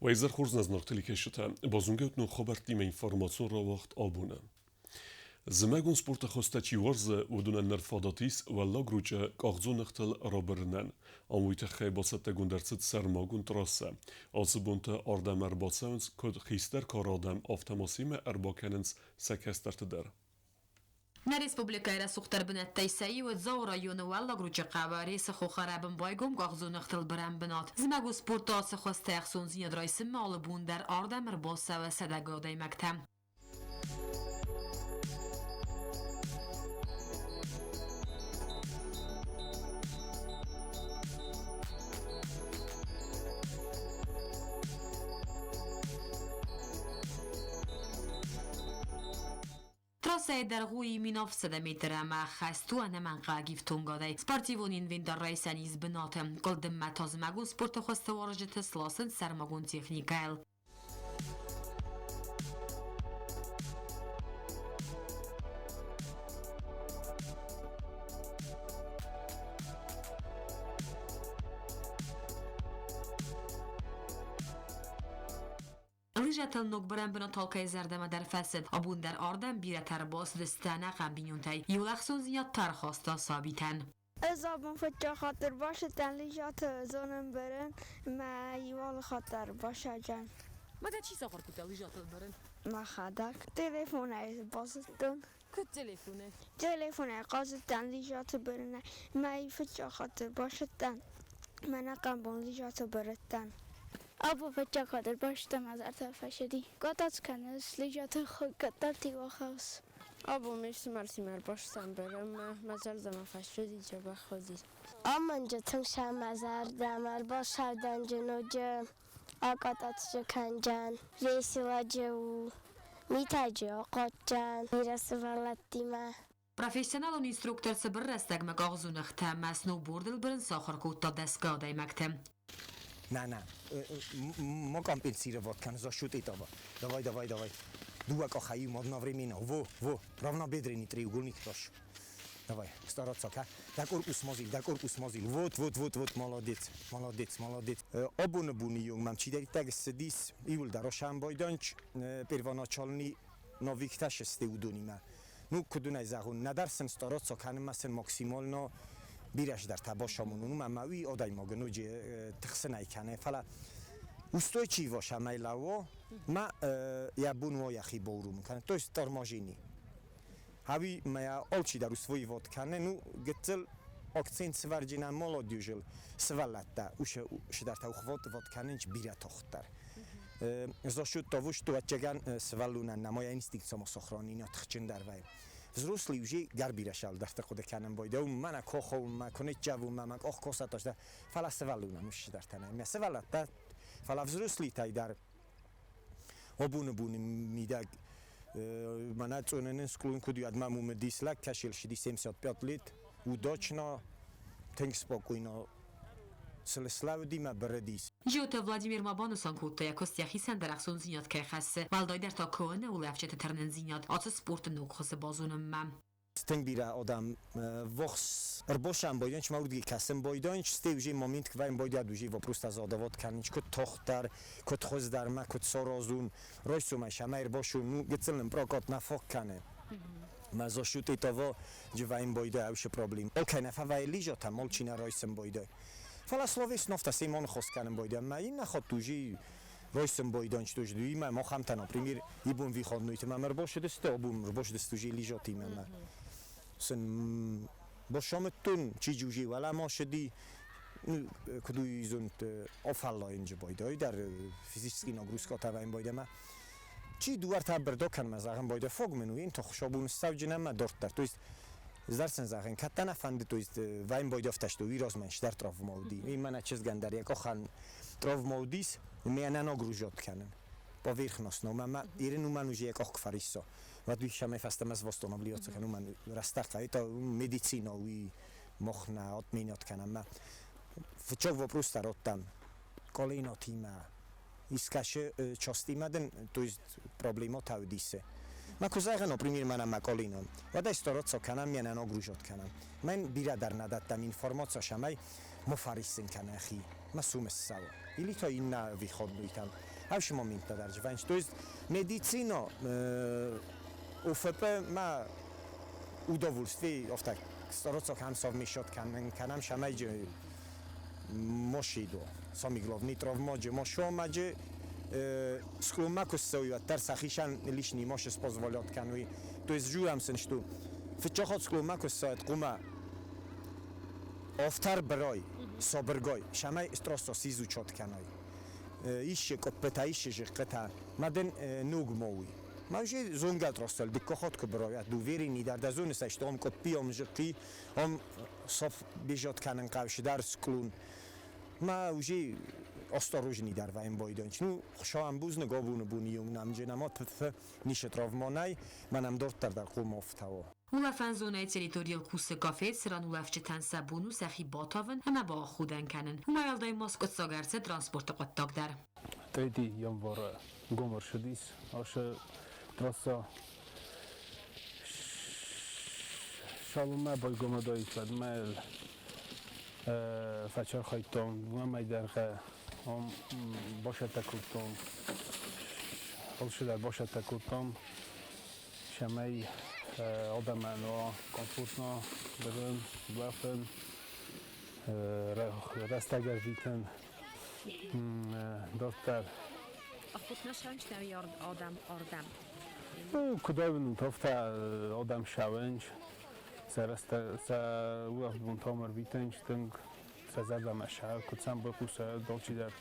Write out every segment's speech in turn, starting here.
Уӕ изӕр хорз нӕ зынаргъ телекӕсджытӕ! Базонгӕ ут ног хабӕрттимӕ информацион рауагъд абоны. Зымӕгон спорты хуызтӕ чи уарзы, уыдонӕн ныр фадат ис Уӕллаг Ручъы къахдзоныгътыл рабырынӕн. Ам уый тыххӕй бацӕттӕгонд ӕрцыд сӕрмагонд трассӕ. Ацы бонты ардӕм ӕрбацӕуынц куыд хистӕр кары адӕм, афтӕ ма семӕ ӕрбакӕнынц сӕ кӕстӕрты дӕр. Нӕ республикӕйы рӕсугъддӕр бынӕттӕй сӕ иу Дзауы районы Уӕллаг Ручъы хъӕуы Ресы хохы рӕбын байгом къахдзоныгътыл бырӕн бынат. Зымӕгон спорты ацы хуызтӕ ӕхцондзинад райсынмӕ алы бон дӕр ардӕм ӕрбацӕуы сӕдӕгай адӕймӕгтӕ. Трассӕйы дӕргъ у 1700 метр ӕмӕ хӕст у ӕнӕмӕнгхъӕуӕг ифтонгадӕй. Спортивон инвентар райсӕн ис бынаты. Къуылдыммӕ та зымӕгон спорты хуызты уарзджыты сласынц сӕрмагонд техникӕйыл. Лыжӕтыл ног бырӕн бынат алкӕй зӕрдӕмӕ дӕр фӕцыд. Абон дӕр ардӕм бирӕтӕ ӕрбацыдысты ӕнӕхъӕн бинонтӕй. Иу ӕхцондзинад та ӕрхаста сабитӕн. Ӕз абон фыццаг хатт ӕрбацыдтӕн лыжӕты зонӕнбырӕн мӕ иу алы хатт дӕр басаджан. Ма дӕ чи сахуыр кодта лыжӕтыл бырын? Мӕхӕдӕг. Телефонӕй базыдтон. Куыд телефонӕй? Телефонӕй хъазыдтӕн лыжӕты бырынӕй. Мӕ фыццаг хатт ӕрбацыдтӕн. Мӕнӕ бон лыжӕты бырыдтӕн. Абон фыццаг хатт ӕрбацыдтӕн мӕ зӕрдӕ фӕсыди. Катац кӕныс лыжӕты кӕддӕрты уӕхӕс. Абон ме фсымӕртимӕ ӕрбацыдтӕн бырынмӕ, мӕ зӕрдӕмӕ фӕсыди, дзӕбӕх уыди. Амонджы тынг сӕ мӕ зӕрдӕмӕ ӕрбасадӕнджы ноджы акъатъатджы кӕнджан, веселаджы у, митӕджы акъатджан бирӕ сывӕллӕттимӕ. Профессионалон инструктор цыбыр рӕстӕгмӕ къахдзоныгътӕ ӕмӕ сноубордыл бырын сахуыр кодта дӕсгай адӕймӕгты. На, на, ма компенсировать кӕн за счет этого. Давай, давай, давай. Дыууӕ къахӕй одновременно. Во, во, равнобедренный треугольник тоже. Давай, стараться, ка. Дӕ корпус мазил, дӕ корпус мазил. Вот, вот, вот, вот, молодец, молодец, молодец. Абоны боны онг мӕм чидӕриддӕр ссыдис, иуылдӕр Осамбайданч, первоначальный новиктӕ сысты уыдонимӕ. Ну, куыд уын ӕй зӕгъон, нӕдӕр сын стараться кӕнынмӕ сын максимально бирӕ бацамонын, уымӕн ӕмӕ уый адӕймагы ноджы тыхсын ӕй кӕны. Фӕлӕ устойчиво сӕмӕй лӕууа, ма йӕ бон уа йӕхи бауромын кӕнын, то есть торможение. Ӕви мӕ алчидӕр усвоивод кӕны, ну, гыццыл акцент сывӕрджынӕн молодежыл сывӕллӕттӕ уыцы цыдӕртӕ ухвод кӕнынц бирӕ тагъддӕр. За счет того, что ӕцӕгӕн сывӕллонӕн нӕма йӕ инстинкт самосохранения тыхджындӕр вӕййы. Взрослый уже гӕр бирӕ сӕлдӕртӕ хъуыды кӕнын байдайы, мӕнӕ кохо, мӕ куы ныццӕвон, мӕ мӕ къах косатӕ, фӕлӕ сывӕллонӕн уыцы цыдӕртӕ нӕй. Мӕ сывӕллӕттӕ, фӕлӕ взрослыйтӕй дӕр абоны боны мидӕг мӕнӕ цъонӕнӕн склон куыд уӕд мӕм уымы дислӕг кӕсел сиди 75 лет, удачно, тынг спокойно слӕуди мӕ бырыдис. Джиоты Владимир ма банысан кодта, йӕ куыст йӕхицӕн дӕр ӕхцондзинад кӕй хӕссы, уӕлдайдӕр та кӕуыны улӕфджыты тырнындзинад ацы спорты ног хуызы базонынмӕ. Тынг бирӕ адӕм вохс ӕрбосӕн бойдонч ма уырдыгӕй кӕсын бойдонч, стӕй уже момент квайм бойдиад уже вопрос та задавать кӕнынч, куыд тохтдӕр, куыд хуыздӕр мӕ куыд саразун, райсомӕй сӕмӕ ӕрбосун, ну, гыццыл нын прокат нӕ фаг кӕны. Мӕ за счет этого дживаем бойда ӕвшы проблем. Окей, нӕ фӕвӕйы лижатӕ, молчи нӕ райсым бойда. Фӕлӕ словесно та сем хос кӕнын бойда. Мӕ иннӕ хатт уже райсым бойдан, что же имӕ махамта, например, ибон выходной мӕ ӕрбасыдысты, абон ӕрбасыдысты уже лижатимӕ мӕ. Сын босамыдтон, чи уже уӕлӕмӕ сыди, ну, куыд уый зонд афӕллайынджы бойдай дӕр физический нагрузка тавӕйын бойда мӕ. Чи дыууӕртӕ бырдо кӕнмӕ зӕгъын бойда фог мын уый тохсобун ссӕуджын ӕмӕ дорддӕр. То есть Зӕрсын зӕгъын, кӕд нӕ фӕнды, то есть вайм бойдофтӕ что уый размӕ стӕр травма уыди. Уый мӕнӕ чызгӕн дӕр йӕ къухӕн травма уыдис, ме нӕ нагружот кӕнын. Поверхностно, мӕ ирын уымӕн уже йӕ къух куы фӕриссо. Уӕд уый сӕмӕй фӕстӕмӕ восстановливаться кӕнын уымӕн рӕстӕг это медицина уый мох нӕ отменят кӕнӕм. Мӕ фыццаг вопрос дӕр оттам колейнотимӕ искӕсы частимӕ дын, то есть проблемотӕ уыдисы. Мӕ куы зӕгъын, например, мӕнӕ мӕ колейнон, уӕд ӕй стараться кӕнӕм, ме нӕ нагружот кӕнӕм. Мӕн бирӕ дӕр нӕ дӕттӕм информаци, цӕмӕй Мофариссын кӕнӕхи, ма сумессава. Или то инна выходной там. Авши момента даже, ванч. То есть медицина УФП ма удовольствие, офта стараться кам совмещать канам шамайже мошидо. Самый главный травма же мошомаже склонна куссоюат, тарсахишан лишний мошес позволят кануи. То есть журамсен, что фичохот склонна куссоет кума офтар брой, собргой, шамай стросо сизучот каной. Ище коппета, ище жиққета, маден нуг моуи. Маже зонгат ростал, диккохот кброй, дуверини дар дазун сашто ом коппи ом жиққи, ом соф бежот канан қавш дар склун. Ма уже осторожни дар ваем бойдонч. Ну, хшоам бузна говуну буниюм намже намат пф нише травмонай, манам дорттар дар қум офтаво. Улӕфӕн зонӕйы территорийыл кусы кафе, цыран улӕфджытӕн сӕ бон у сӕхи батавын ӕмӕ баахудӕн кӕнын. Уымӕй уӕлдай ма скъуыддзаг ӕрцыд транспорты хъуыддаг дӕр. 3 январа гом ӕрцыдис ацы трасса. Цалынмӕ байгом уыдаид, уӕдмӕ фӕцархайдтон 2 мӕй дӕргъы ам бацӕттӕ кодтон, алцыдӕр бацӕттӕ кодтам, цӕмӕй адӕмӕн уа комфортно бырын, улӕфын, рӕстӕг ӕрвитын дарддӕр. Охотно ссӕуынц адӕм ардӕм? Ну, куыд уынут, афтӕ адӕм ссӕуынц, сӕ рӕстӕг, сӕ улӕфт бонтӕм ӕрвитынц тынг, сӕ зӕрдӕмӕ ссӕуы, куыд сӕм байхъуса, алчидӕр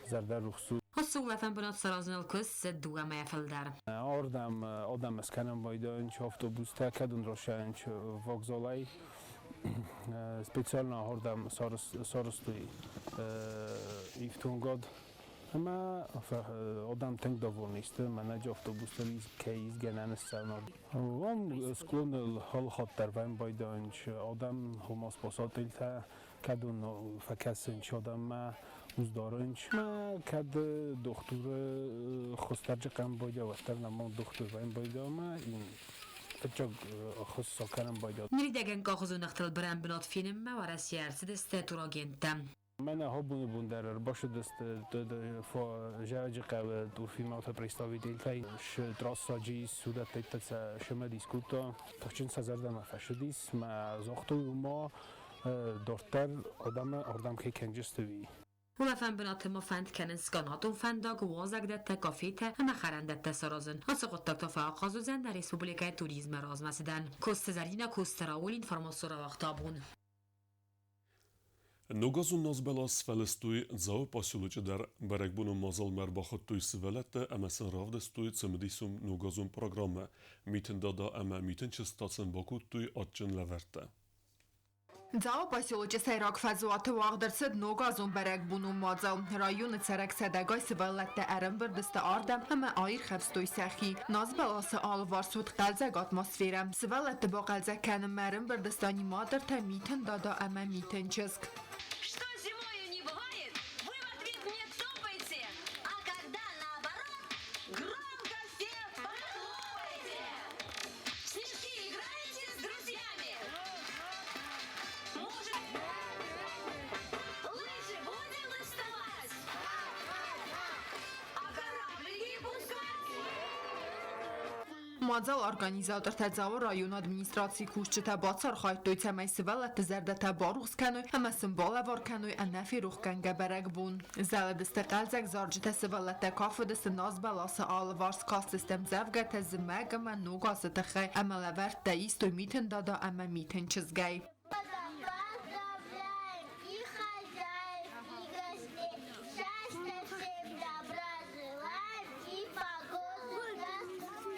зӕрдӕрухс у. Ацы улӕфӕн бынат саразыныл куыст цыд 2 мӕйӕ фылдӕр. Ардӕм адӕм скӕнын байдайынц автобустӕ, кӕдон рацӕуынц вокзалӕй. Специально ардӕм сарӕзтой ифтонгад. Ӕмӕ адӕм тынг довольны сты, мӕнӕ автобустыл кӕй ис гӕнӕн ссӕуын. Ам склоныл алы хатт дӕр вӕййын байдайынц адӕм, ома спасательтӕ, кӕдон фӕкӕсынц адӕммӕ, уздарынц. Мӕ кӕд дохтуры хуыздӕрджы къӕм байдайа, уӕддӕр нӕма дохтур вӕййын байдайа ӕмӕ ин фыццаг ӕххуыс кӕнын байдайа. Ныридӕгӕн къахдзоныгътыл бырӕн бынат фенынмӕ Уӕрӕсейӕ ӕрцыдысты турагенттӕ. Мӕнӕ абоны бон дӕр ӕрбацыдысты Зӕуджыхъӕуы турфирмӕты представительтӕй. Трассаджы уыдӕттӕ сӕ семӕ дискута. Тыхджын сӕ зӕрдӕмӕ фӕцыдис, мӕ загътой, уымӕ дарддӕр адӕмы ардӕм кӕй кӕнджысты, уый. Улӕфӕн бынаты ма фӕнд кӕнынц канатон фӕндаг, уазӕгдӕттӕ, кафетӕ ӕмӕ хӕрӕндӕттӕ саразын. Ацы хъуыддаг та фӕахъаз уыдзӕн нӕ республикӕйы туризмы размӕцыдӕн. Коцты Зӕринӕ, Коцты Рауль, информацион рауагъд Абон. Ногазон назбӕлас сфӕлыстой Дзауы поселочы дӕр. Бӕрӕгбонон мадзалмӕ ӕрбахуыдтой сывӕллӕтты ӕмӕ сын равдыстой цымыдисон ногазон программӕ. Митын Дада ӕмӕ Митын чызг та сын бакодтой адджын лӕвӕрттӕ. Дзауы поселочы сӕйраг фӕзуаты уагъд ӕрцыд ногазон бӕрӕгбонон мадзал. Районы цӕрӕг сӕдӕгай сывӕллӕттӕ ӕрӕмбырд сты ардӕм ӕмӕ аирхӕфстой сӕхи. Назбӕласы алыварс уыд хъӕлдзӕг атмосферӕ. Сывӕллӕтты бахъӕлдзӕг кӕнынмӕ ӕрӕмбырд сты аниматортӕ Митын Дада ӕмӕ Митын чызг. Что зимою не бывает, вы в ответ мне топайте, а когда наоборот, громко все похлопайте. В снежки играете с друзьями? Может, лыжи будем доставать? А кораблики пускать? Мадзал организатортӕ Дзауы районы администрацийы кусджытӕ бацархайдтой, цӕмӕй сывӕллӕтты зӕрдӕтӕ барухс кӕной ӕмӕ сын балӕвар кӕной ӕнӕферохгӕнгӕ бӕрӕгбон. Зӕлыдысты хъӕлдзӕг зарджытӕ, сывӕллӕттӕ кафыдысты назбӕласы алыварс, кастысты ӕмдзӕвгӕтӕ зымӕг ӕмӕ ног азы тыххӕй ӕмӕ лӕвӕрттӕ истой Митын Дада ӕмӕ Митын чызгӕй. Поздравляем и хозяев, и гостей. Счастья всем, добра желаем и погоду ясных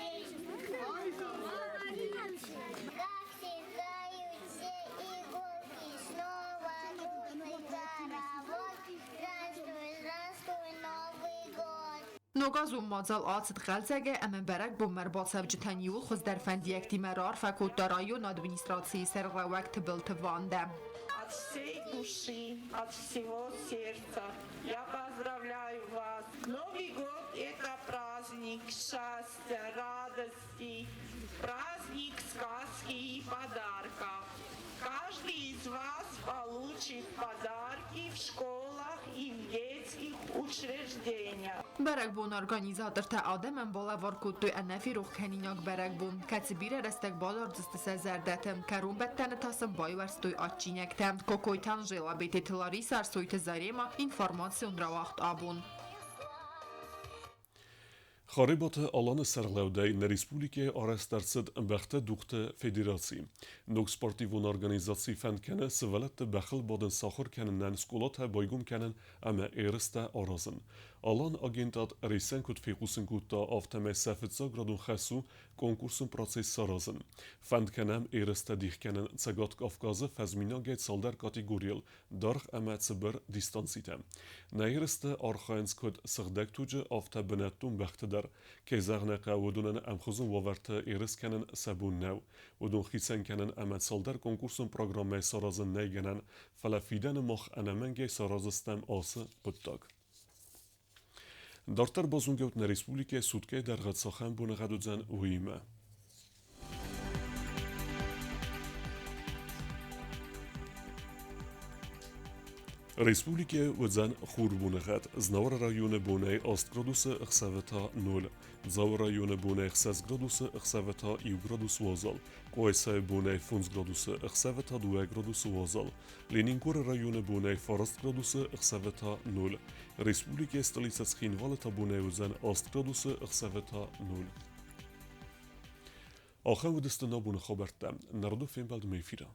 Как сверкают все иголки, снова дружный хоровод. Здравствуй, здравствуй, Новый год! Ногазон мадзал ацыд хъӕлдзӕгӕй ӕмӕ бӕрӕгбонмӕ ӕрбацӕуджытӕн иууыл хуыздӕр фӕндиӕгтимӕ раарфӕ кодта районы администрацийы сӕргълӕууӕг Тыбылты Вандӕ. От всей души, от всего сердца я поздравляю вас. Новый год – это праздник счастья, радости, праздник сказки и подарков. Каждый из вас получит подарки в школах и в детских учреждениях. Бӕрӕгбоны организатортӕ адӕмӕн балӕвар кодтой ӕнӕферохкӕнинаг бӕрӕгбон, кӕцы бирӕ рӕстӕг бадардзысты сӕ зӕрдӕты. Кӕронбӕттӕны та сын байуӕрстой адджинӕгтӕ. Кокойты Анжела, Бететы Лариса, Ӕрсойты Зарема, информацион рауагъд абон. Харебаты Аланы сӕргълӕудӕй нӕ республикӕйы арӕзт ӕрцыд бӕхты дугъты федераци. Ног спортивон организаци фӕнд кӕны сывӕллӕтты бӕхыл бадын сахуыр кӕнынӕн скъолатӕ байгом кӕнын ӕмӕ ерыстӕ аразын. Алан агентад Рейсӕн куыд фехъусын кодта, афтӕмӕй сӕ фыццаградон хӕс у конкурсон процесс саразын. Фӕнд кӕнӕм ерыстӕ дих кӕнын Цӕгат Кавказы фӕзминагӕй цалдӕр категорийыл даргъ ӕмӕ цыбыр дистанцитӕ. Нӕ ерысты архайынц куыд сыгъдӕг туджы, афтӕ бынӕттон бӕхты дӕр. Кӕй зӕгъын ӕй хъӕуы, уыдонӕн ӕмхуызон уавӕрты ерыс кӕнын сӕ бон нӕу. Уыдон хицӕн кӕнын ӕмӕ цалдӕр конкурсон программӕйы саразын нӕй гӕнӕн, фӕлӕ фидӕны мах ӕнӕмӕнгӕй сараздзыстӕм ацы хъуыддаг. Дарддӕр базонгӕут нӕ республикӕйы суткӕйы дӕргъы цахӕм боныгъӕд уыдзӕн, уыимӕ. Республикӕйы уыдзӕн хур боныгъӕд. Знауыры районы бонӕй 8 градусы, ӕхсӕвы та 0. Дзауы районы бонӕй 6 градусы, ӕхсӕвы та 1 градус уазал. Къуайсайы бонӕй 5 градусы, ӕхсӕвы та 2 градусы уазал. Ленингоры районы бонӕй 9 градусы, ӕхсӕвы та 0. Республикӕйы столицӕ Цхинвалы та бонӕй уыдзӕн 8 градусы, ӕхсӕвы та 0. Ахӕм уыдысты нӕ боны хабӕрттӕ. Народы фембӕлдмӕ эфиры.